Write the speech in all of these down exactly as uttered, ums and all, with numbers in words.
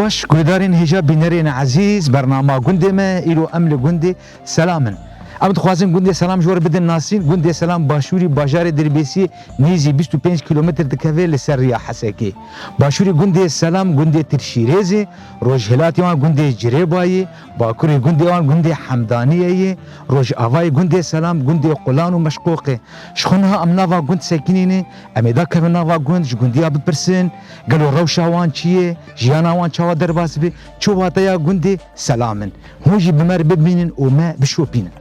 Guhdarên hêja bînerên ezîz, bernama gundê me, îro em li gundê Selam in. Em dixwazin gundê Selam ji we re bidin nasîn. Gundê Selam başûrî bajarê Dirbêsiyê nêzî bîst û pênc kîlometr dikeve li ser riya Hesekê. Başûrê gundê Selam gundê Tirşîrêzê, rojhilatê wan gundê Cirêbayê, bakurê gundê wan gundê Hemdaniyê ye, rojavayê gundê Selam gundê Qulan û Meşqoqê. Ji xwe niha em nava gund sekinîne, em ê dakevin nava gund, ji gundiya bipirsin, gelo rewşa wan çi ye, jiyana wan çawa derbas dibe, çi wateya gundê Selam in. Hûn jî bi me re bibînin û me bişopînin.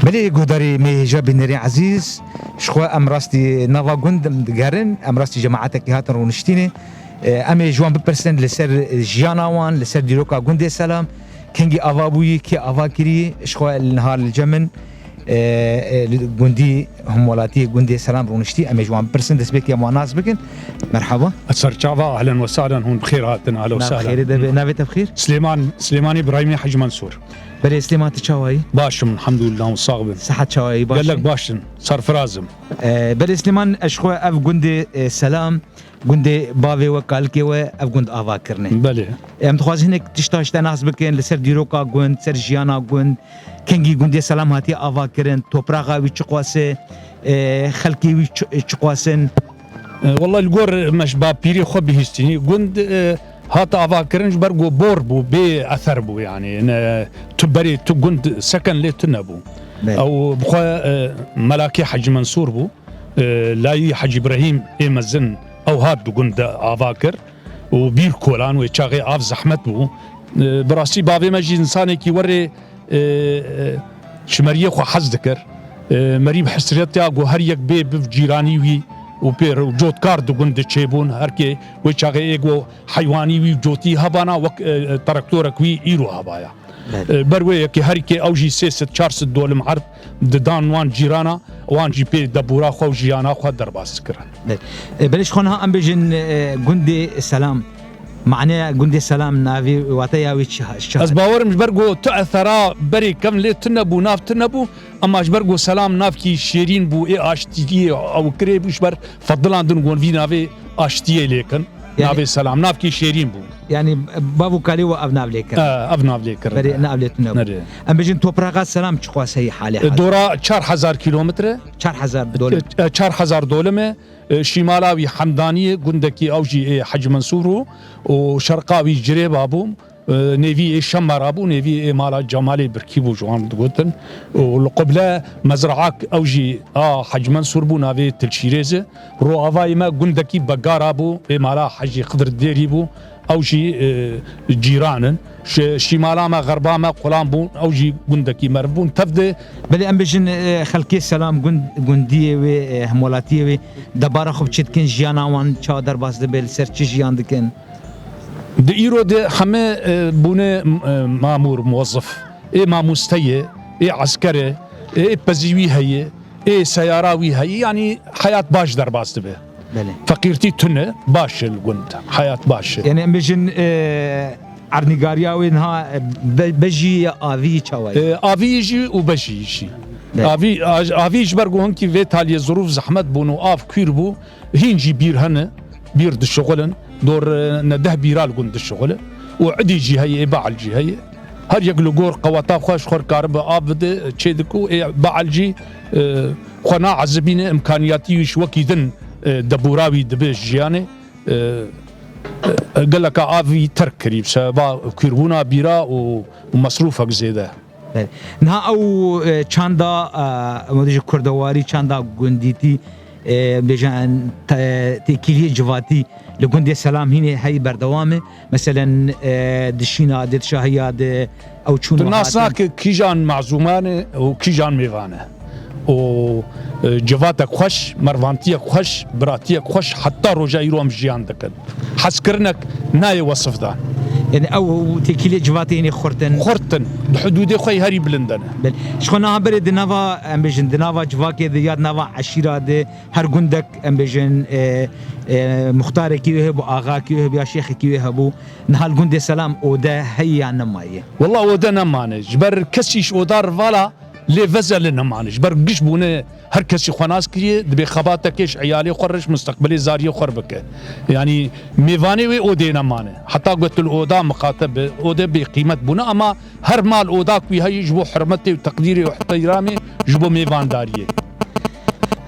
Belê guhdarê me hêja bînerê ezîz, ji xwe em rastî nava gund em digerin, em rastî cemaetekî hatin rûniştînê. E, em ê ji wan bipirsin li ser jiyana wan, li ser dîroka gundê Selam, kengî ava bûyî, kê ava kirî, ji xwe niha li cem in, e, e, li gundî hemwelatiyê gundê Selam rûniştî, em ê ji wan bipirsin, destpêkê em wan nas bikin. Merhaba. Serçava, ahlen we sahlen, hûn bi xêr hatin, ahlen we sahlen. Nav xêrê de be, navê te bi xêr? Süleyman, Süleyman İbrahimî Hacı Mansur. Belê Süleyman, tu çawa yî? Baş im, elhamdülillah, û sax bin. Sihet çawa yî, baş yî? Gelek baş in, serfiraz im. E, belê Süleyman, ez ji xwe ev gundê, e, Selam, gundê bavê we, kalikê we, ev gund ava kirine. Belê. Em dixwazin hinek tişta ji te nas bikin, li ser dîroka gund, ser jiyana gund, kengî gundê Selam hatiye ava kirin, topraxa wî çiqas e, e, xelkê wî çi-, çiqas in. E, wela li gor me ji bapîrê xwe bihîstînî, gund, e, hat avakirin ji ber ku bor bû, bê ether bû, yanî ne tu berê tu gund seken lê tune bû. Belê. Ew bi xwe, e, Melakê Hecî Mensûr bû, e, layî Hecî Îbrahîm ê mezin ew hat di gund de ava kir û bîr kolan wê çaxê av zehmet bû. E, bi rastî bavê me jî insanekî werê e, e, ji meriyê xwe hez dikir. E, merî bi hesretiya ku her yek bê biv cîranî wî û pê re û cotkar di gund de çêbûn. Her kê wê çaxê ê ku heywanî wî cotî hebana wek, e, e, traktorek wî îro hebaya. Belê. E, ber wê yekê her kê ew jî sê sed çar sed dolim erd didan wan cîrana, wan jî pê debûra xwe û jiyana xwe derbas dikirin. Belê. E, belê ji xwe niha em bêjin, e, gundê Selam. Maneya gundê Selam navê, wateya wê çi ha-, çi hat? Ez bawerim ji ber ku tu ethera berê kevn lê tune bû, nav tune bû, ema ji ber ku Selam navkî şêrîn bû, ê aştiyê ew kirê bû, ji ber fedilandin gon vî navê aştiyê lê kin. Yani navê Selam, navkî şêrîn bû. Yani bav û kalê we ev nav lê kirin? E, ev nav lê kirin. Berê nav lê tune bû. Nerê. Em bêjin topraxa Selam çiqas heyî halê hazir? E, dora çar hezar kilometre. Çar hezar dolim. E, e, çar hezar dolim e. E, şimala wî Hemdaniyê gundekî ew jî ê Hecî Mensûr û, û şerqa wî Cirêba bû. E, nêvî ê Şemara bû, nêvî ê mala Cemalê Birkî bû, ji wan digotin. Û li quble mezraak ew jî a Hecî Mensûr bû, navê Tilşîrêz e. Roavayê me gundekî Begara bû, ê mala Hecî Xidir Dêrî bû. Ew jî, e, cîran in. Şi-, şimala me, xerba me Qulan bûn, ew jî gundekî meriv bûn. Tev de Belê em bêjin, e, xelkê Selam gund-, gundiyê wê, e, hemwelatiyê wê debara xwe bi çi dikin, jiyana wan çawa derbas dibe, li ser çi jiyan dikin? Di îro de heme, e, bûne, e, mamûr, muwezzif. Ê mamosteyê, ê eskerê, ê pezî wî heye, ê seyara wî heye, yanî heyat baş derbas dibe. Belê. Feqîrtî tune, baş e li gund, heyat baş e. Yani em bêjin, e, erdnîgariya wê niha, e, be-, bejî ya avî çawa ye? E, avî jî û bejî jî. Belê. Avî, a-, avî ji ber ku hinkî vê taliyê zirûf zehmet bûn û av kûr bû, hîn jî bîr hene, bîr dişixulin. Dor, e, ne deh bîra li gund dişixule û idî jî heye, ê baal jî heye. Her yek li gor qeweta xwe ji xwe karibe av bide, çê dike û ê baal jî, e, xwe naezibîne, imkaniyatî wî ji wekî din, e, debûra wî dibe ji jiyanê. E, e, geleka av wî terk kirî bi sebeba kûrbûna bîra û, û mesrûfek zêde. Belê. Niha ew, e, çanda, e, em ji kurdewarî, çanda gundîtî, e, bêjin, te-, têkiliyê civatî li gundê Selam hînê heyî berdewam e. Meselen, e, di şîna, di şahiya, di ew çûn Tu û nas hatin. nake kîjan mazûman e û kîjan mêvan e. Û, e, civatek xweş, mervantiyek xweş, biratiyek xweş, heta roja îro em jiyan dikin. Hezkirinek nayê wesif dan. Yani ew têkiliyê civatê hînê xurt in. Xurt in. Di hudûdê xwe yê herî bilind de ne. Belê. Ji xwe niha berê di nava, em bêjin, di nava civakê de ya di nava eşîra de her gundek, em bêjin, e, e, muxtarekî wê hebû, axakî wê hebû ya şêxekî wê hebû. Niha li gundê Selam ode heye ya nemaye? Wela ode nemane. Ji ber kesî ji oda rivala lê veze lê nemane. Ji ber giş bûne her kesî xwe nas kiriye, dibê xebatekê ji eyalê xwe re, ji misteqbilê zariyê xwe re bike. Yanî mêvanê wê odê nemane. Heta got li oda miqate bi, ode bê qîmet bûne, ama her mal oda ku heye ji bo hurmetê û teqdîrê û ihtîramê ji bo mêvandariyê.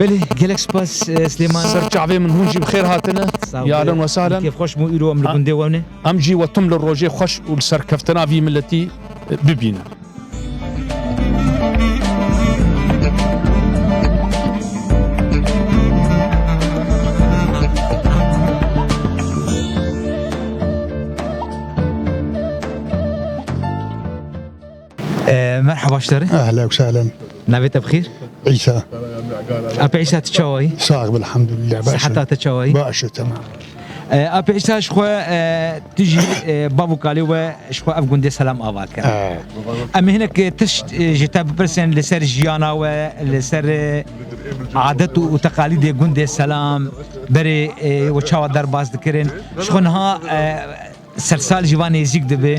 Belê, gelek spas, e, Silêman. Ser çavê min hûn jî bi xêr hatine. Sağ ol. Ya ehlen ve sahlen. Kêfxweş bû îro em li Ha. gundê we ne. Em jî we tim li rojê xweş û li serkeftina vî miletî, e, bibînin. E, merhaba ji te re. Ehlen ve sehlen. Navê te bi xêr? Îsa. Apê Îsa, tu çawa yî? Sax be, elhamdulillah, baş. Siheta te çawa yî? Baş, tamam. E, Apê Îsa, ji xwe, e, tu jî, e, bav û kalê we ji xwe ev gundê Selam ava kir. E. Em ê hinek tişt, e, ji te bipirsin li ser jiyana we, li ser, e, adet û, û teqalîdê gundê Selam, berê, e, we çawa derbas dikirin. Ji xwe niha, e, Sersal jî va nêzîk dibe.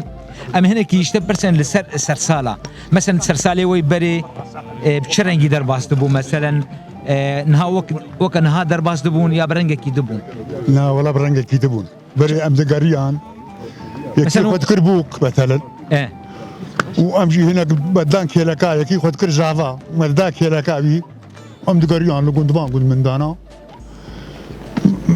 Em hinekî ji te pirsin li ser sersala. Meselen sersalê wê berê, e, bi çi rengî derbas dibû? Meselen, e, niha wek, weke niha derbas dibûn ya bi rengekî dibûn? Na, wela bi rengekî dibûn. Berê em digeriyan. Yekî Mesela xwe dikir bûk, meselen. E. Û em jî hinek me dan kêleka, yekî xwe dikir zava. Me da kêleka wî. Em digeriyan li gund van gund min dana.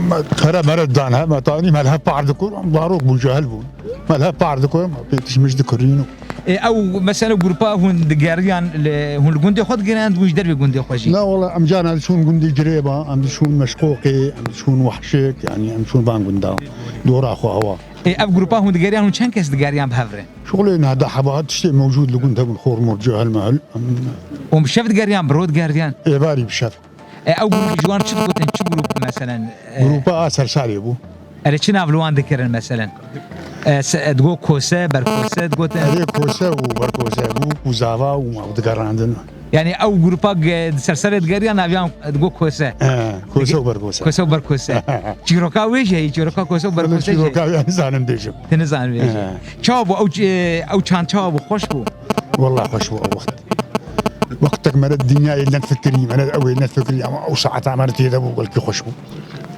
Me tere mere dan he, me tanî me li hev par dikir, em zarok bûn, cahil bûn. Me li hev par dikir, me pê tişmiş dikirîn û. E, ew mesela grupa hûn digeriyan li, hûn li gundê xwe digeriyan, hûn ji dervê gundê xwe jî? Na wala em carna diçûn gundê Cirêba, em diçûn Meşqoqê, em diçûn Wehşek, yanî em diçûn van gunda. Dora xwe hewa. E, ev grupa hûn digeriyan, hûn çend kes digeriyan bi hev re? Şuxulê nehda heba tiştê mewcûd li gund hebûn, xor mor, cahil mehil. Hûn bi şev digeriyan, bi roj digeriyan? Êvarî bi şev. E, ew grûp ji wan çi digotin? Çi grûp meselen? E, Grûpa a sersalê bû. Erê çi nav li wan dikirin meselen? E, se-, e, digot kose, berkose digotin. Erê kose û berkose bû, ku zava û ew digerandin. Yani ew grûpa ge-, sersalê digeriya naviyan digot kose. He, kose û berkose. Kose û berkose. Çîroka wê jî heye, çîroka kose û berkose jî. Çîroka wê nizanim bêjim. Te nizanim bêjim. He. Çawa bû ew, e, ew çand çawa bû? Xweş bû? Wallah xweş bû ew wext. Wextek me re dinyayê nefikirî, me re ew ê nefikirî, ama ew saeta me re tê de bû, belkî xweş bû.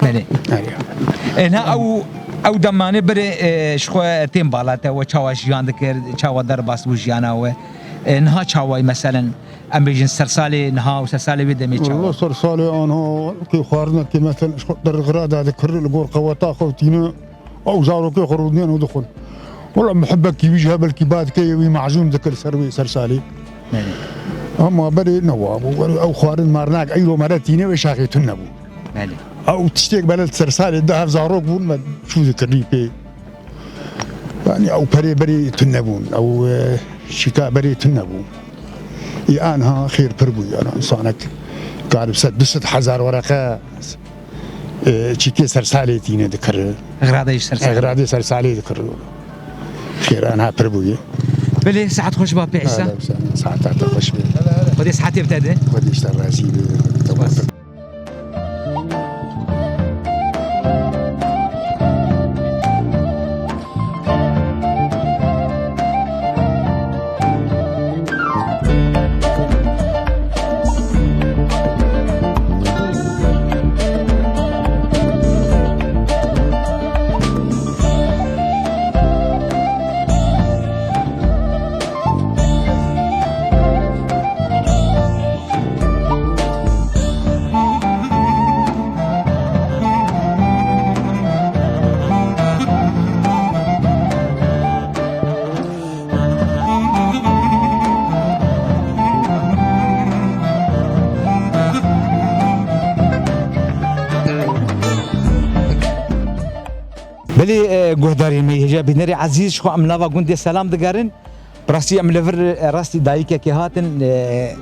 Belê. Erê. E, na ew, ew demanê berê, e, ji xwe tên bala te, we çawa jiyan dikir, çawa derbas bû jiyana we? E, niha çawayî, meselen, em bêjin sersalê niha û sersalê wê demê çawa? Wala sersalê anha, kê xwarinekê, meselen, ji xwe dergira da dikir, li gor qeweta xwe tîne. Ew zarokê xwe rûdinên û dixwin. Wela muhibbekî wî ji hev belkî ba dike, yê wî mazûn dikir ser wê, ser salê. Belê. Ama berê newa bû. Ew xwarin marnak, eyro mere tîne wê şaxê tune bû. Belê. Ew tiştêk bele ser salê de hev zarok bûn, me çû dikirî pê. Yani ew perê berê tune bûn. Ew, e, şika berê tune bû. Ê anha xêr pir bû, yani insanek karib sed, du sed hezar wereqe, e, çîkê ser salê tîne dikir. Xradê ji ser salê. Xradê ser salê dikir. Xêr anha pir bûye. Belê, saet xweş ba pê Îsa. Saeta te xweş be. Xwedê saetê bi te de. Xwedê ji te razî be. Spas. Lê, e, guhdarên me hêja bînerê ezîz, ji xwe em nava gundê Selam digerin. Bi rastî em li vir, e, rastî dayikekê hatin, e,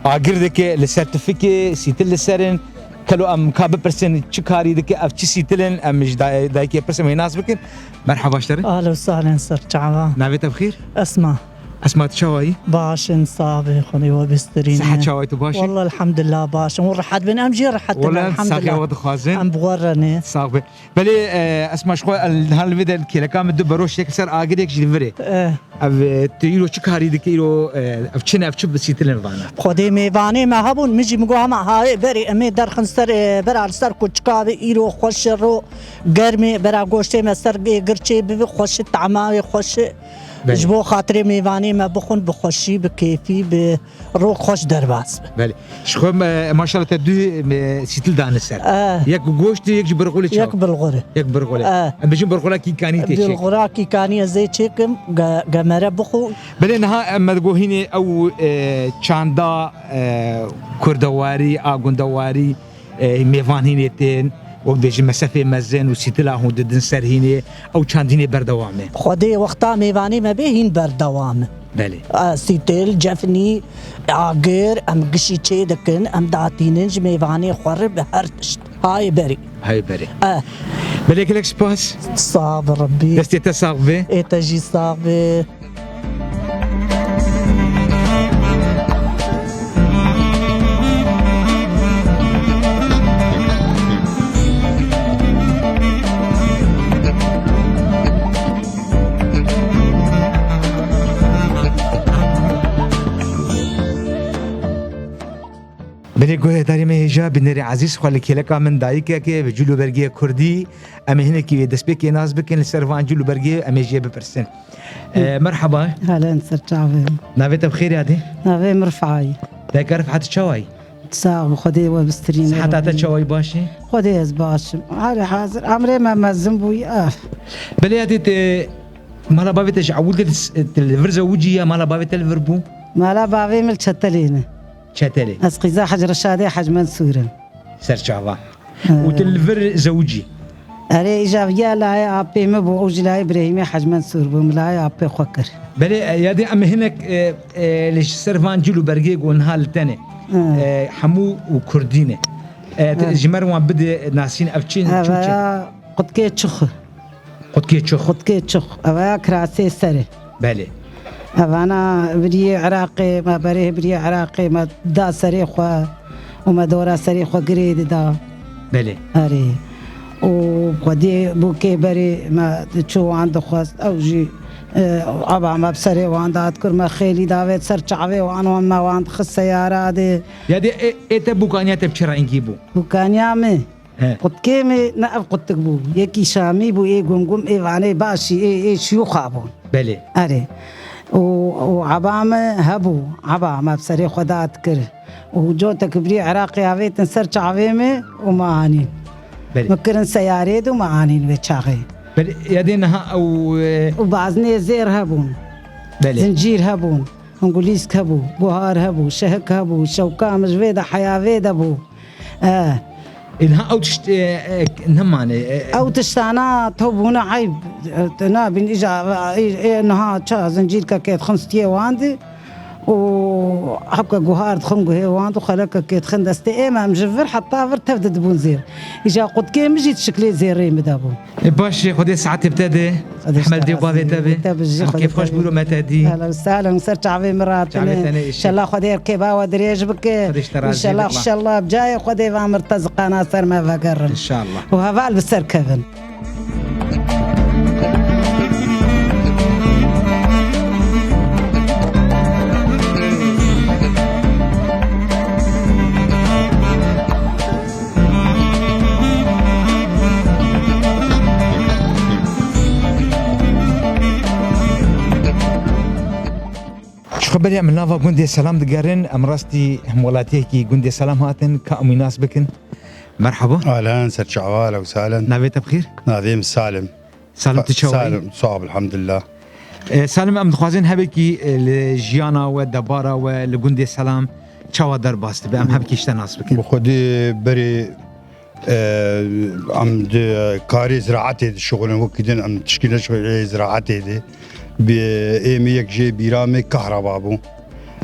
agir dike, li ser tifikê, sîtil li ser in. Kelo em ka bipirsin çi karî dike, ev çi sîtil in, em ji day-, dayikê pirsin, wê nas bikin. Merhaba ji te re. Ahlen sahlen ser çava. Navê te bi xêr? Esma. Esma, tu çawa yî? Baş in, sax be, Xwedê we bistîrîne. Sihet çawa yî, tu baş î? Wallah, elhamdulillah, baş in. Hûn rehet bin, em jî rehet bin, elhamdulillah. Wallah, saxiya we dixwazin. Em bi we re ne. Sax be. Belê, e, Esma, ji xwe, e, niha li vê de kêleka min du beroşek li ser agirek jî li vir e. Eh. Ev, e, tu îro çi karî dikî îro, e, ev çi ne, ev çi sîtil in vana? Xwedê mêvanê me hebûn, min jî min got, hema hayê berê, em ê derxin ser, e, bera li ser kuçika bi, îro xweş e, ro germ e, bera goştê me ser, e, girçê bibi, xweş e, tama wê xweş e. Belê. Ji bo xatirê mêvanê me bixwin, bi xweşî, bi kêfî, bi rok xweş derbas be. Belê. Ji xwe me, maşallah te du, me, sîtil dane ser. Eh. Yek goşt e, yek jî birxulê çaw. Yek birxulê. Yek birxulê. Eh. Em bêjin birxula kîkanî tê çêk. Birxula kîkanî ez ê çêkim, ge-, gemere bixwe. Belê niha em me digot hînê ew, e, çanda, e, kurdewarî, a gundewarî, e, mêvan hînê tên, wek dibêjin mesefê mezin û sîtila hûn didin ser hînê, ew çand hînê berdewam e? Xwedê wexta mêvanê me bê hîn berdewam e. Belê. E, sîtil, cefnî, agir, em gişî çê dikin, em datînin ji mêvanê xwe re bi her tişt. Hayê berî. Hayê berî. E. Belê gelek spas. Sax bi Rebbî. Destê te sax be. Ê te jî sax be. Belê guhdarê me hêja, bînerê ezîz, xwe li kêleka min dayikekê bi cil û bergê kurdî, em ê hinekî wê destpêkê nas bikin, li ser van cil û bergê em ê jê bipirsin. E, merheba. Helen ser çavê. Navê te bi xêr yadê? Navê min Rifayî. Dayika Rifat, çawa yî? Sax bi Xwedê we bistîrîne. Siheta te çawa yî, baş î? Xwedê ez baş im. Hali hazir emrê me mezin bûyî, af. Belê yadê te mala bavê te ji ewil de li s-, te li vir zewicî ya mala bavê te li vir bû? Mala bavê min li Çetelê ne. Çetelê. Ez qîza Hec Reşadê Hec Mensûr im. Ser çava. Ee. Û tu li vir zewicî? Erê, îja viya layê apê min bû, ew jî layê Birehîmê Hec Mensûr bû, min layê apê xwe kir. Belê, e, yadê em hinek, e, e, li ser van cil û bergê ku niha li te ne. Ee. E, hemû û kurdî ne. E, tu, ee, ji me re wan bide nasîn, ev çi, çi, çi? Eva qutkê çix. Qutkê çix. Qutkê çix. Eva kirasê serê. Belê. Evana biriyê Iraqê, me berê biriyê Iraqê, me da serê xwe û me dora serê xwe girê dida. Belê. Erê. Û xwedê bûkê berê me çû wan dixwest. Ew jî, e, aba me bi serê wan da dikir, me xêlî davêt ser çavê wan, wan me wan dixist seyara dê. Ya dê ê, ê te bûkaniya te bi çi rengî bû? Bûkaniya min? He. Qutkê min ne ev qutik bû. Yekî şamî bû, ê gumgum, ê vanê başî, ê, ê şiyûxa bûn. Belê. Erê. Û, û eba min hebû. Eba me bi serê xwe da dikir. Û cotek birî Iraqê avêtin ser çavê min û me anîn. Belê. Me kirin seyarê de û me anîn wê çaxê. Belê, ya dê niha ew, e, û baznê zêr hebûn. Belê. Zincîr hebûn. Hingulîsk hebû, guhar hebû, şehik hebû, şewka min ji vê de heya vê de bû. E. Ê, niha ew tişt, e, e, nemane, e, e. Ew tiştana tew bûne eyb, e, te nabîn îja, e, e, niha ça zincîrkekê dixin stiyê wan di û hebke guhar dixin guhê wan di û xelekekê dixin destê ê me, em ji vir heta vir tev didibûn zêr. Îja qutkê min jî di şiklê zêrê min de bû. E, baş e, Xwedê saetê bi te de. Xwedê ji te razî be. Hemel dê bavê te be. Te bi jî, em Xwedê kêfxweş bûro me te dî. Hela sağ olun, ser çavê min ratine. Çavê te ne îşe. Înşallah Xwedê her kêba we dirêj bike. Xwedê ji te razî be. Înşallah, înşallah, bi cayê Xwedê va mirteziqana ser me vegerin. Înşallah. Û heval bi ser kevin. Ji xwe berê em li nava gundê Selam digerin, em rastî hemwelatiyekî gundê Selam hatin, ka em wî nas bikin. Merhaba. Ahlen, ser çava, ahlen û sahlen. Navê te bi xêr? Navê min Salim. Salim, tu çawa yî? Salim, sağ ol, elhamdülillah. E, Salim, em dixwazin hebekî, e, li jiyana we, debara we, li gundê Selam çawa derbas dibe, em hebekî ji te nas bikin. Bi xwedî berê Em di karê ziraetê dişixulin, wekî din em tişkî neşixulê ziraetê de. Bi ê min yek jê bîra min kahraba bû.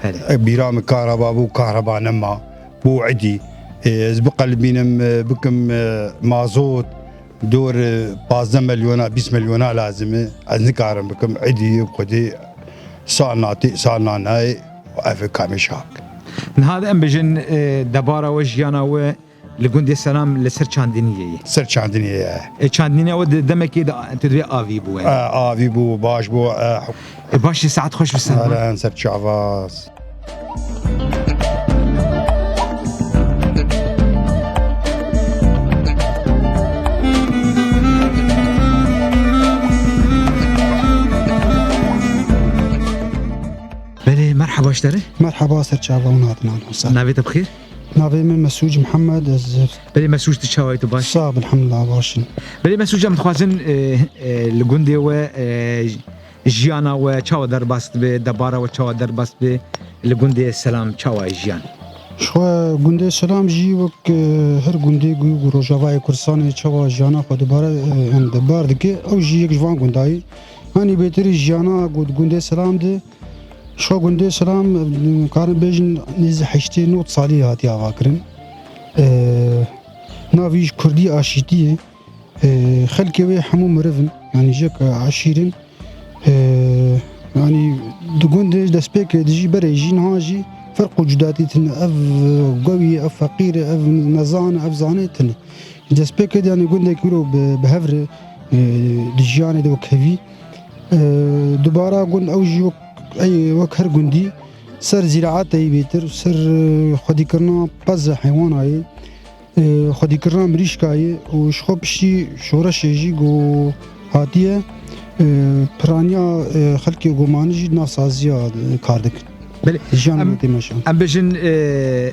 Belê. Bîra min kahraba bû, kahraba nema. Bû idî. Ê, ez biqelibînim, e, bikim, e, mazot, dor, e, pazdeh milyona, bîst milyona lazim e. Ez nikarim bikim. Idî Xwedê sal natê, sal nanayê, ev kamê şak. Niha de em bijin, e, debara we, jiyana we, li gundê Selam li ser çandiniyê ye. Ser çandiniyê ye. E, çandiniya we de demekê de tu divê avî bû, e? E, avî bû, baş bû, e. E, baş e, saet xweş bi ser. Eren ser çavaz. Belê, merhaba ji te re. Merhaba, ser çava hûn hatin, ahlan. Navê te bi xêr? Navê min Mesûc Mihemed, ez Belê Mesûc, tu çawa yî, tu baş? Sax bin, elhamdulillah, baş in. Belê Mesûc, em dixwazin, e, e, li gundê we, e, jiyana we çawa derbas dibe, debara we çawa derbas dibe, li gundê Selam çawa ye jiyan? Ji xwe gundê Selam jî wek, e, her gundê ku, ku Rojavayê Kurdistanê çawa jiyana xwe dubare, e, em debar dike, ew jî yek ji van gunda ye. Hanî bêtir jiyana ku di gundê Selam de, Şo gundê Selam, em, karin bêjin nêzî heştê nod salî hatiye avakirin. E, navî ji Kurdî aşîtî ye. E, xelkê wê hemû miriv in, yanî jek, e, eşîr in. E, yanî di gundê destpêkê de jî berê jî niha jî ferq û cudatî tune. Ev, e, gewî ye, ev feqîr e, ev nezan e, ev zanê tune. Destpêkê de, yanî gundekî wilo bi, bi hev re, e, di jiyanê de wek hevî. E, dubara gund ew jî wek, ey, wek her gundî ser zîraetê yî bêtir, ser, e, xwedîkirina pez û heywana yê, e, xwedîkirina mirîşka yê û ji xwe piştî şoreşê jî ku hatiye, e, piraniya, e, xelkê ku mane jî di nav saziya, e, kar dikin. Belê. Jiyan em, wê tê meşan. Em bêjin, e,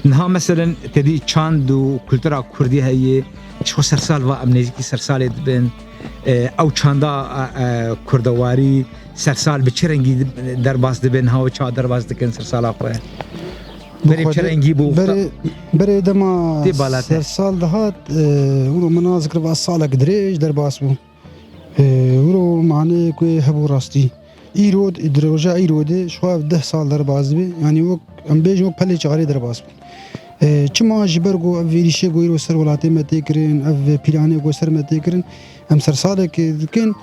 niha meselen tedî çand û kultura kurdî heye, ji xwe sersal va em nêzîkî sersalê dibin. E, ew çanda, e, e, kurdewarî sersal bi çi rengî di-, derbas dibin, niha wê çawa derbas dikin sersala xwe? Berê bi çi xwedê, rengî bû? Berê, berê dema tê bala te sersal dihat, e, wilo min nas kir va salek dirêj derbas bû. E, wilo maneyê ku hebû rastî. Îro, di roja îro de ji xwe ev deh sal derbas dibe. Yanî wek, em bêjin wek pelê çarê derbas bû. E, çima ji ber ku ev êrîşê ku îro ser welatê me tê kirin, ev pîranê ku ser me tê kirin, em sersalek dikin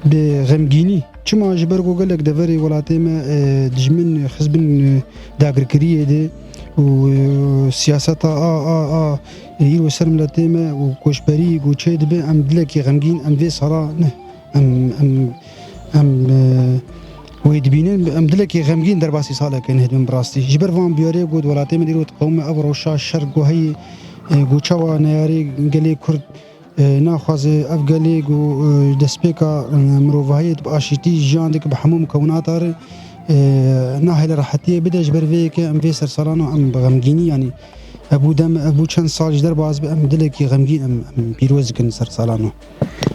bi xemgînî. Çima ji ber ku gelek deverê welatê me, e, dijmin xizbin, e, dagirkiriyê de û, e, siyaseta a, a, a, e, îro ser miletê me û koçberî ku çê dibe, em dilekî xemgîn, em vê sala ne. Em, em, em, e, wê dibînin, em dilekî xemgîn derbasî saleke nehê dibin bi rastî. Ji ber van biyarê ku di welatê me de îro diqewime ev rewşa şer ku heyî, e, ku çawa neyarê gelê Kurd, e, naxwaze ev gelê ku, e, destpêka, e, mirovahiyê bi aşîtî jiyan dike bi hemû mukewinata re, e, nahêle rehetiyê bide. Ji ber vê yekê em vê sersalano em bi xemgînî, yanî, Ev bû dem, ev bû çend sal ji derbas be, em dilekî xemgîn em, em pîroz dikin sersalan û.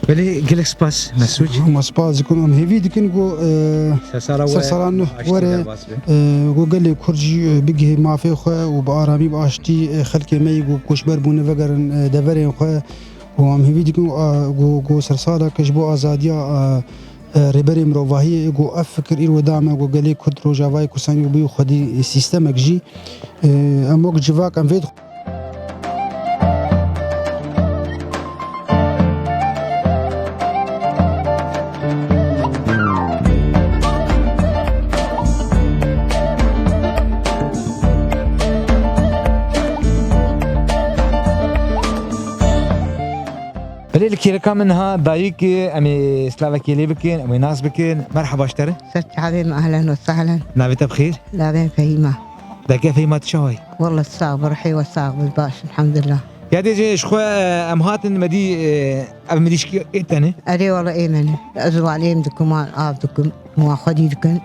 Belê, gelek spas, Mesûc. Hema spas dikin, em hêvî dikin ku, e, sersala we sersalan aştî were, derbas be. E, ku gelê Kurd jî, e, bigihê mafê xwe û bi aramî, bi aştî, e, xelkê me yî ku koçber bûne vegerin, e, deverên xwe û em hêvî dikin, e, ku, ku sersaleke ji bo azadiya, e, e, Rêberê Mirovahiyê ku ev fikir îro da me ku gelê Kurd Rojavayê Kurdistanê bû xwedî sîstemek jî, e, em wek civak em vê dixwazin. Belê li kêleka min niha dayik, em ê slavekê lê bikin, em ê nas bikin. Merhaba ji te re. Ser çavê me, ehlen û sehlen. Navê te bi xêr? Navê min Fehîm e. Dayike Fehîma, tu çawa yî? Wallah sax bi, ruhê we sax bi, baş, elhamdulillah. Ya dê jê ji xwe, em hatin me dî, e, ev mirîşkê ê te ne? Erê wallah ê me ne. Ez wan êm dikim, wan av dikim, wan xwedî dikin.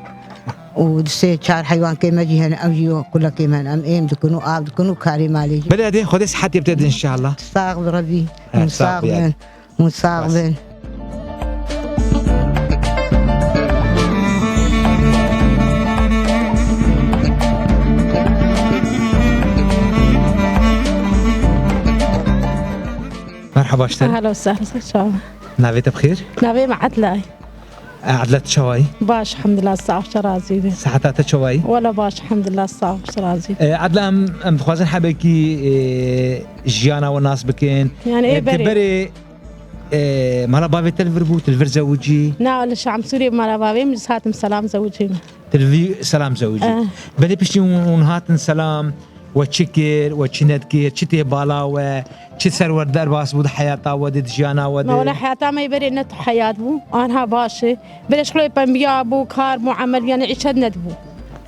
Û di sê çar heywankê me jî hene, ew jî kulekê me ne. Em êm dikin û av dikin û karê malê jî. Belê, dê Xwedê sihetê bi te de inşallah. Sax bi Rebî. He, hûn sax sax bi, bin. Hûn sax bin. Baştir. Ehla û sehla, sağ ol. Navê te bi xêr? Navê me Edla ye. E, Edla, tu çawa yî? Baş, elhamdulillah, sağ ol, razî be. Seheta te çawa yî? Wela baş, elhamdulillah, sağ ol, razî be. E, Edla, em, em dixwazin hebekî, e, jiyana we nas bikin. Yani, E, ê tu berê. berê, e, mala bavê te li vir bû, tu li vir zewicî? Na, li Şam Sûriyê mala bavê min, hatim Selam zewicî min. Tu li vî Selam zewicî. Eh. Belê piştî hûn, hûn hatin Selam, we çi kir, we çi nedikir, çi tê bala we, çi ser we derbas bû di heyata we de, di jiyana we de? Ma wele heyata me berê ne tu heyat bû, anha baş e. Berê şixulê pembiya bû, kar bû, emel, yani îşet nedibû.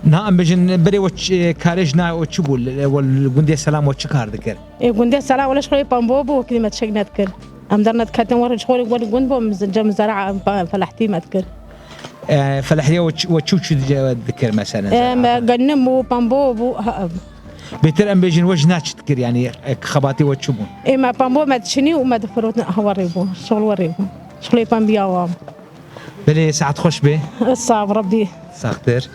Na, em bêjin, berê we çi, karê jina we çi bû? We li gundê Selam we çi kar dikir? Ê, gundê Selam wele şixulê pembo bû, wekî me tişek nedikir. Em dernediketin, we şixulê we li gund bû, em cem zera, em fe-, felehtî me dikir. E, felahriya we çi, we çi û çi di-, dikir mesela? Em, zera? Genim û pembo bû, ha. Bêtir em bêjin we jina çi dikir, yani, e, xebatê we çi bûn? Ê, me pembo me diçinî û me difirotin, ha, werê bû, şixul werê bû. Şixulê pembiya wan. Belê, saet xweş be. Sax, Rebbî. Saxtir.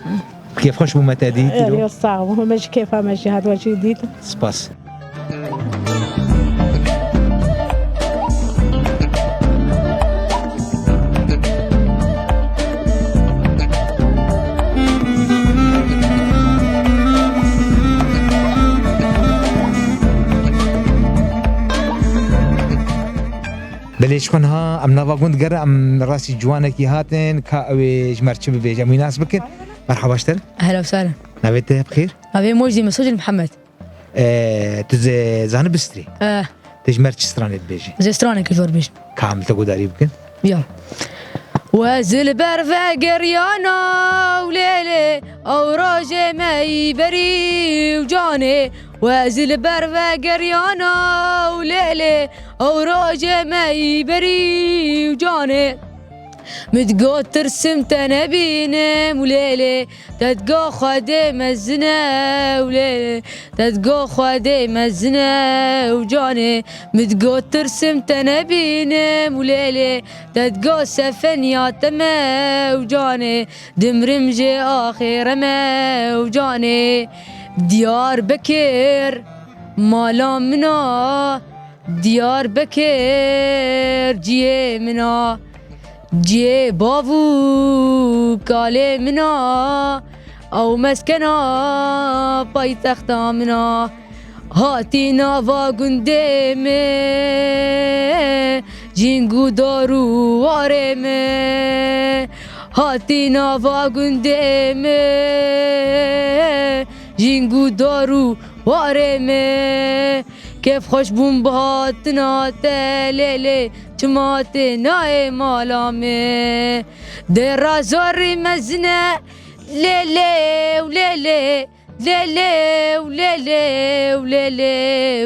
Kêfxweş bû me te dît, Ê, îro. Yo, sax bû. Me jî kêfa me jî hat we jî dît. Spas. Belê, ji xwe niha em nava gund gerin, em rastî ciwanekî hatin, ka ew ê ji me re çi bibêje, em wî nas bikin. Merhaba ji te re. Ehla û sehla. Navê te bi xêr? Navê Mojî Mesûd Mihemed. E, tu zê-, zanî bi strî? E. Tu ji me re çi stranê dibêjî? Zê stranekî ji we re bêjim. Ka em li te guhdarî bikin. Ya. We zil ber vegeriyana û lêlê, ew rojê me yî berî û canê. We zil ber vegeriyana û lêlê, ew rojê me yî berî û canê. Min digot tirsim te nebînim û lêlê, te digot Xwedê mezin e û lêlê, te digot Xwedê mezin e û canê. Min digot tirsim te nebînim û lêlê, te digot sefeniya te me û canê. Dimrim jê axê re me û canê. Diyarbekir mala min a, Diyarbekir ciyê min a, ciyê bav û kalê min a, ew meskena paytexta min a. Hatî nava gundê me, jîng û dar û warê me. Hatî nava gundê me, jîng û dar û warê me. Kêfxweş bûm bi hatina te lêlê, çima tê nayê mala me? Dêra zorî mezin e lêlê û lêlê, lêlê û lêlê û lêlê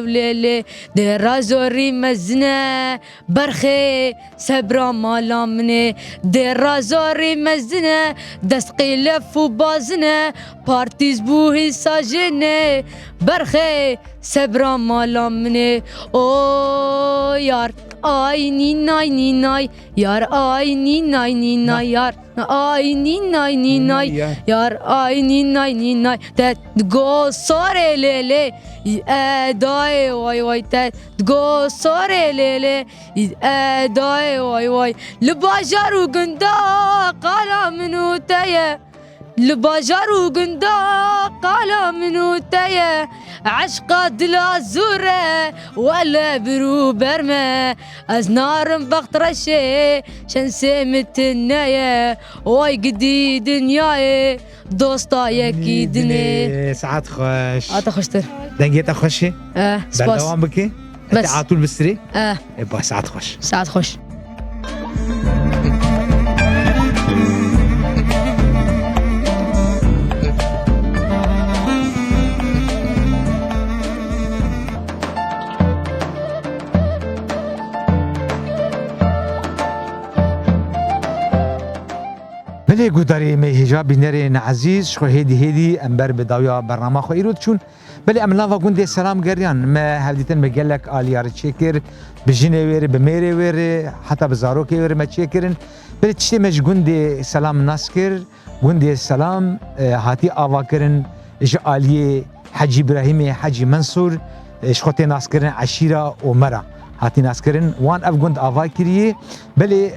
û lêlê. Dêra zorî mezin e berxê sebra mala min ê. Dêra zorî mezin e, dest qîlef û bazin e, partîz bû hîsa jinê, berxê sebra mala min ê. O yar, ay nînay nînay, yar, ay nînay nînay, yar, ay nînay nînay, yar, ay nînay nînay. Te go sarê lêlê, î edayê way way, te go sarê lêlê, î edayê way way. Li bajar û gunda qala min û te ye. Li bajar û gunda qala min û te ye. Eşqa dila zûr e, wele bir û ber me. Ez narim bext reşê, şensê min tune ye. Way gidî dinyayê, dosta yekî dinê. Saet xweş. Ata xweştir. Dengê te xweş e. Eh, spas. Berdewam bike. Bes. Te atûl bistirê. Eh. E, baş, saet xweş. Saet xweş. Belê guhdarê me hêja, bînerên ezîz, ji xwe hêdî hêdî em ber bi dawiya bernama xwe îro diçûn. Belê em nava gundê Selam geriyan. Me hevdîtin, me gelek aliya re çêkir. Bi jinê wê re, bi mêrê wê re, heta bi zarokê wê re me çêkirin. Belê tiştê me ji gundê Selam nas kir. Gundê Selam, e, hatî avakirin ji aliyê Hecî Îbrahîmê Hecî Mensûr, e, ji xwe tê naskirin Eşîra Omera. hatî naskirin. Wan ev gund ava kiriye. Belê, e,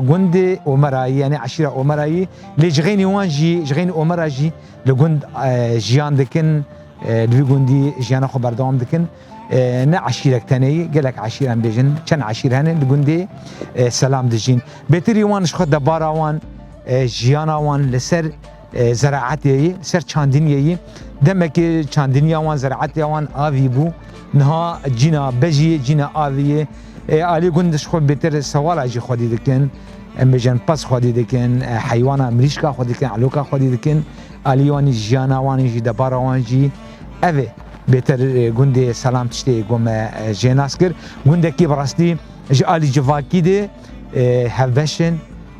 gundê Omerayî, yanî eşîra Omerayî, lê ji xeynî wan jî, ji xeynî Omera jî li gund, e, jiyan dikin, e, li vî gundî jiyana xwe berdewam dikin. E, ne eşîrek tenê ye, gelek eşîr em bêjin, çend eşîr hene li gundê, e, Selam dijîn. Bêtirî wan ji xwe debara wan, e, jiyana wan li ser, e, zeraetê ye, li ser çandiniyê ye. Demekê çandiniya wan, zeraetiya wan avî bû. Niha cîna bejiyê, cîna avî ye. E, alî gund ji xwe bêtir sewala jî xwedî dikin. Em bêjin pez xwedî dikin, e, heywana mirîşka xwedî dikin, eloka xwedî dikin. Alî wan jî jiyana wan jî, debara wan jî ev e. Bêtir, e, gundê Selam tiştê ku me, e, jê nas kir. Gundekî bi rastî ji alî civakî de, e, hevbeş in,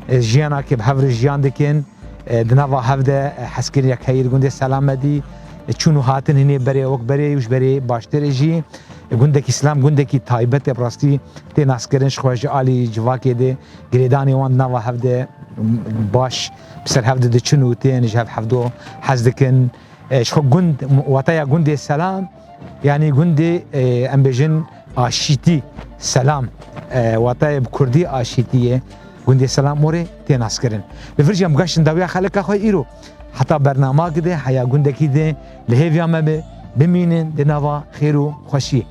e, jiyanakê bi hev re jiyan dikin. E, di nava hev de, e, hezkiriyek heye li gundê Selam e dî. E, çûn û hatin hinê berê wek berê û ji berê baştir e jî. E, gundekî Selam gundekî taybet e bi rastî tê naskirin ji xwe ji alî civakê de. Girêdanê wan di nava hev de baş bi ser hev de diçin û tên ji hev hevdo hez dikin. E, ji xwe gund, wataya gundê Selam, yanî gundê, e, em bêjin aşîtî, Selam. E, watayê bi kurdî aşîtî ye. Gundê Selam orê tê naskirin. Li vir jî em gaştin dawiya xelika xwe îro. Heta bernama gide, heya gundekî de li hêviya me be, bimînin di nava xêr û xweşiyê.